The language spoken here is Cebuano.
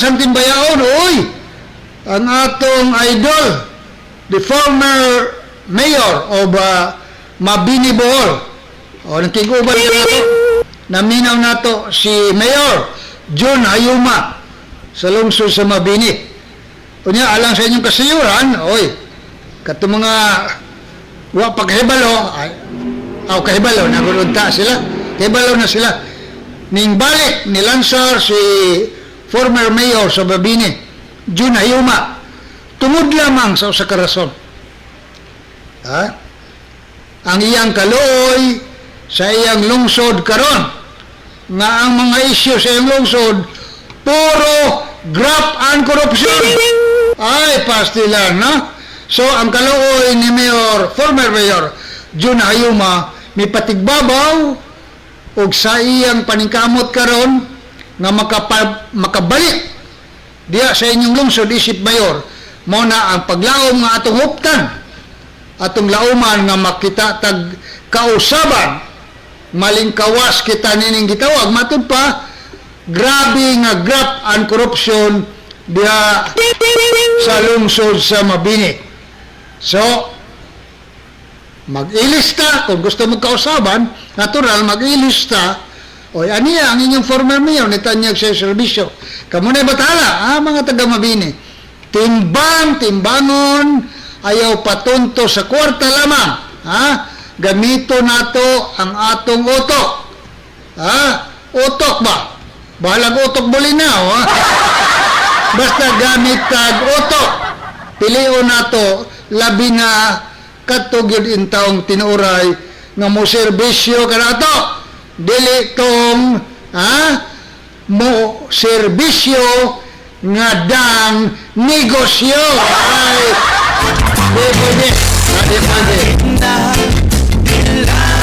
sang Timbayaon, oy, ang atong idol, the former mayor of Mabini, Bohol. O, nakig-uban na nato, naminaw nato si Mayor Jun Hayuma sa lungsod sa Mabini. Unya, alang sa inyong kasayuran, oy, kato mga wa pa kahibalo, ay, aw kahibalo, nagulunta sila, kahibalo na sila. Ning balik, nilansar si former mayor sa Mabini, Jun Hayuma, tungod lamang sa usa ka rason. Ha? Ang iyang kaluoy sa iyang lungsod karon nga ang mga isyu sa iyang lungsod puro graft and corruption. Ay, pastilan, no? So, ang kaluoy ni Mayor, former Mayor Jun Hayuma, mipatigbabaw og sa iyang paningkamot karon nga makabalik diya sa inyong lungsod isip mayor, mao na ang paglaom nga atong huptan, atong lauman nga makita tag kausaban, malingkawas kita nining gitawag matud pa grabe nga graft and corruption diha sa lungsod sa Mabini. So, mag-ilista kung gusto mo kausaban, natural mag-ilista. Oy, aniya ang inyong former mayor nitanyag sa serbisyo. Kamo na bathala, ah, mga taga Mabini. Timbang, timbangon, ayaw patunto sa kwarta lamang. Ha? Gamito nato ang atong utok. Ha? Utok ba? Bahalag utok bulinaw, ha? Basta gamit tag utok. Pilion nato labi na kadto gyud intawong tinuoray nga mo serbisyo kanato. Dili tong, ha, mo serbisyo nga dang negosyo. Ay, di pwede. Ah, di pwede.